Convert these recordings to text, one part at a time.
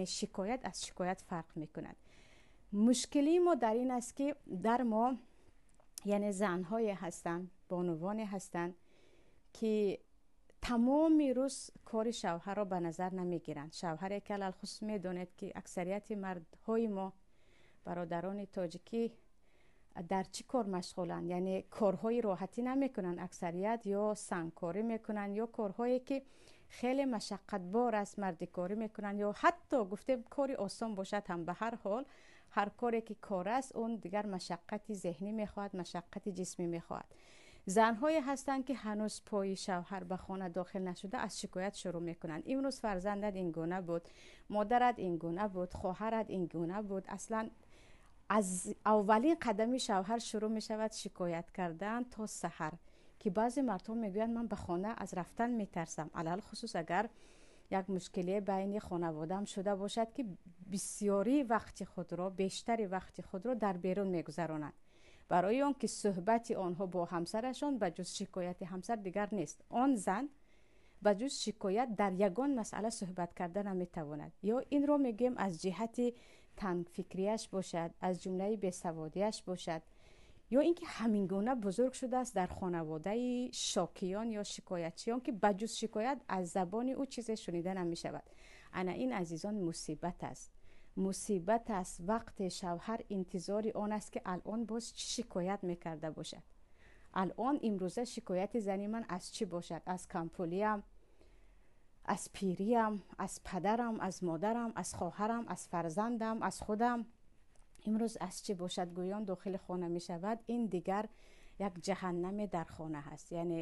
Шикоят аз шикоят фарқ мекунад. Мушкилии мо дар ин аст, ки дар мо, яъне, занҳое ҳастанд, бонувоне ҳастанд, ки тамоми рӯз кори шавҳарро ба назар намегиранд. Шавҳаре ки, алалхусус, медонед, ки аксарияти мардҳои мо, бародарони тоҷикӣ, дар чӣ кор машғуланд, яъне корҳои роҳатӣ намекунанд. Аксарият ё сангкорӣ мекунанд, ё корҳое ки хеле машаққатбор аст, мардикорӣ мекунанд, ё ҳатто гуфтем, кори осон бошад ҳам, ба ҳар ҳол ҳар коре ки кор аст, он дигар машаққати зеҳнӣ мехоҳад, машаққати ҷисмӣ мехоҳад. Занҳое ҳастанд, ки ҳанӯз пои шавҳар ба хона дохил нашуда, аз шикоят шурӯъ мекунанд. Имрӯз фарзандат ин гуна буд, модарат ин гуна буд, хоҳарат ин гуна буд. Аслан аз аввалин қадами шавҳар шурӯъ мешавад шикоят кардан то саҳар, ки баъзе мардҳо мегӯянд: «Ман ба хона аз рафтан метарсам», алалхусус агар як мушкилие байни хонаводаам шуда бошад, ки бисёри вақти худро, бештари вақти худро дар берун мегузаронанд, барои он ки суҳбати онҳо бо ҳамсарашон ба ҷуз шикояти ҳамсар дигар нест. Он зан ба ҷуз шикоят дар ягон масъала суҳбат карда наметавонад. Ё инро мегӯем, аз ҷиҳати тангфикрияш бошад, аз ҷумлаи бесаводияш бошад, ё ин ки ҳамин гуна бузург шудааст дар хонаводаи шокиён ё шикоятчиён, ки ба ҷуз шикоят аз забони ӯ чизе шунида намешавад. Ана ин, азизон, мусибат аст, мусибат аст. Вақте шавҳар интизори он аст, ки алон боз чӣ шикоят мекарда бошад, алон имрӯза шикояти зани ман аз чӣ бошад? Аз кампулиям, аз пириям, аз падарам, аз модарам, аз хоҳарам, аз фарзандам, аз худам имрӯз аз чӣ бошад гӯён дохили хона мешавад. Ин дигар як ҷаҳаннаме дар хона ҳаст, яъне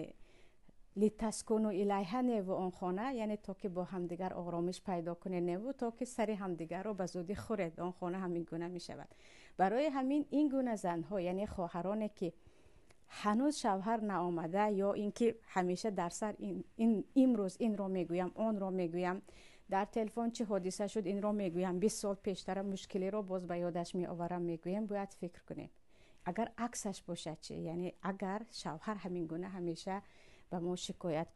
литаскуну илайҳа неву он хона, яъне то ки бо ҳамдигар оромиш пайдо кунед неву то ки сари ҳамдигарро ба зудӣ хӯред. Он хона ҳамин гуна мешавад. Барои ҳамин ин гуна занҳо, яъне хоҳароне ки ҳанӯз шавҳар наомада, ё ин ки ҳамеша дар сар имрӯз инро мегӯям, онро мегӯям, дар телефон чӣ ҳодиса шуд, инро мегӯям, 20 сол пештара мушкилиро боз ба ёдаш меоварам мегӯям, бояд фикр кунем, агар аксаш бошад чӣ? Яъне агар шавҳар ҳамин гуна ҳамеша ба мо шикоят.